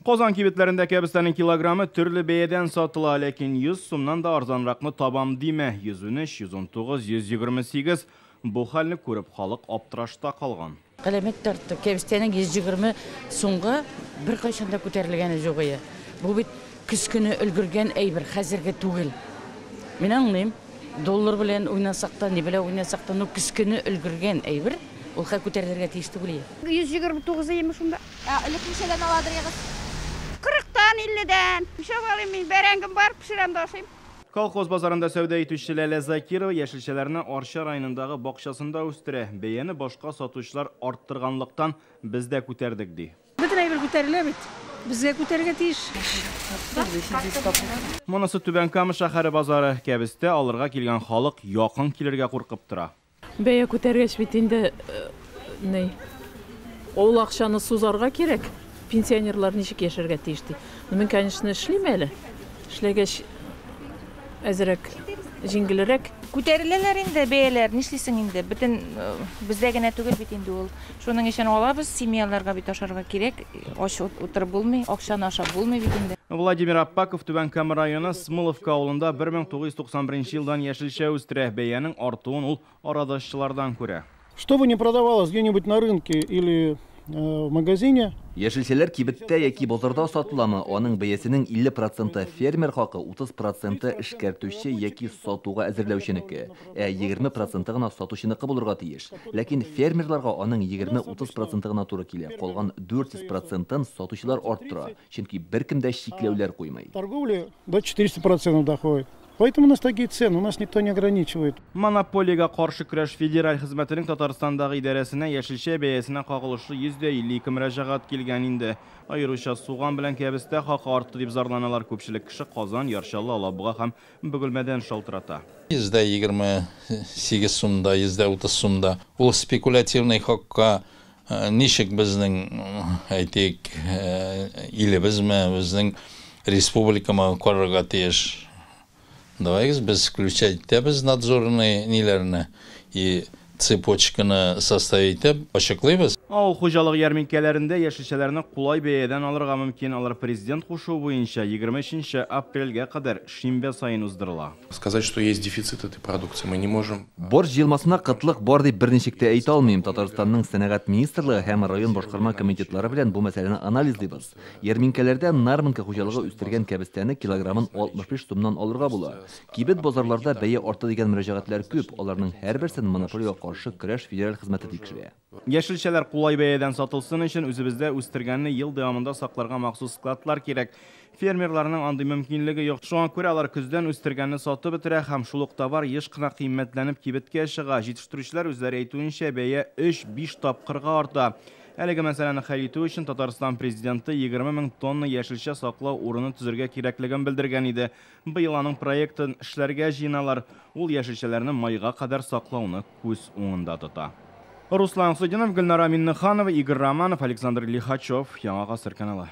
Казан кибетләрендә кәбестәнең килограммы төрле бәядән сатыла, ләкин 100 сумнан да арзанракны табам димә. 113, 119, 128. Бу хәлне күреп халык аптырашта калган. Галәмәт тартты. Кәбестәнең 120 сумга беркайчан да күтәрелгәне юк иде. Бу бит көз көне өлгергән әйбер, хәзерге түгел. Мин аңлыйм, доллар белән уйнасак та, ни белән уйнасак та, но көз көне өлгергән әйбер ул хәл күтәрелергә тиеш түгел иде. 129 име шунда. Ә элек ничәдән аладыр егыз? 40-тан, 50-дән. Ничә алыйм мин, бәрәңгем бар, пешерәм дә ашыйм. Колхоз базарында сәүдә итүче Ләлә Закирова яшелчәләрне Арча районындагы бакчасында үстерә. Бәяне башка сатучылар арттырганлыктан без дә күтәрдек, ди. Бөтен әйбер күтәрелә бит. Безгә күтәрергә тиеш. Монысы Түбән Кама шәһәре базары. Кәбестә алырга килгән халык якын килергә куркып тора. Бәя күтәргәч бит инде ни, ул акчаны сузарга кирәк. Пенсионерлар ничек яшәргә тиеш ди. Ну, мин, конечно, эшлим әле. Эшләгәч әзрәк җиңелрәк. Күтәреләләр инде бәяләр, нишлисең инде? Бөтен бездә генә түгел бит инде ул. Шуның өчен алабыз, семьяларга бит ашарга кирәк. Ач утырып булмый, акчаны ашап булмый бит инде. Владимир Аппаков Түбән Кама районы Смоловка авылында 1991 елдан яшелчә үстерә. Бәянең артуын ул арадашчылардан күрә. Что бы ни продавалось где-нибудь на рынке или в магазине. Яшелчәләр кибеттә яки базарда сатыламы, аның бәясенең 50% фермер хакы, 30% эшкәртүче яки сатуга әзерләүченеке, ә 20% гына сатучыныкы булырга тиеш. Ләкин фермерларга аның 20-30% гына туры килә, калган 400%-ын сатучылар арттыра, чөнки беркем дә чикләүләр куймый. Торговля до 400% доходит. Поэтому у нас такие цены, у нас никто не ограничивает. Монополиягә каршы көрәш федераль хезмәтенең Татарстандагы идарәсенә яшелчә бәясенә кагылышлы 152 мөрәҗәгать килгән инде. Аеруча суган белән кәбестә хакы артты дип зарланалар. Күпчелек кеше Казан, Яр Чаллы, Алабуга һәм Бөгелмәдән шалтырата. 28 сумда, 30 сумда. Ул спекулятивный хакка ничек безнең, әйтик, илебезме, безнең республикамы карарга тиеш? Давайте без включать итәбез надзорный ниләрне и цепочканы составить итеп ачыклыйбыз. Авыл хуҗалыгы ярминкәләрендә яшелчәләрне кулай бәядән алырга мөмкин. Алар президент кушуы буенча 23 апрельгә кадәр шимбә саен уздырыла. Сказать, что есть дефицит этой продукции, мы не можем. Борщ җыелмасына кытлык бар дип берничек тә әйтә алмыйм. Татарстанның сәнәгать министрлыгы һәм район башкарма комитетлары белән бу мәсьәләне анализлыйбыз. Ярминкәләрдә Нармонка хуҗалыгы үстергән кәбестәне килограммын 65 сумнан алырга була. Кибет базарларда бәя артты дигән мөрәҗәгатьләр күп. Аларның һәрберсен монополиягә каршы көрәш федераль хезмәте тикшерә. Яшелчәләр кулай бәядән сатылсын өчен үзебездә үстергәнне ел дәвамында сакларга махсус складлар кирәк. Фермерларның андый мөмкинлеге юк. Шуңа күрә алар көздән үстергәнне сатып бетерә һәм шул ук товар еш кына кыйммәтләнеп кибеткә чыга. Җитештерүчеләр үзләре әйтүенчә, бәя 3-5 тапкырга арта. Әлеге мәсьәләне хәл итү өчен Татарстан президенты 20 мең тонна яшелчә саклау урыны төзергә кирәклеген белдергән иде. Быел аның проектын эшләргә җыеналар. Ул яшелчәләрне майга кадәр саклауны күз уңында тота. Руслан Судинов, Гөлнара Миннеханова, Игорь Романов, Александр Лихачев. Яңа Гасыр каналы.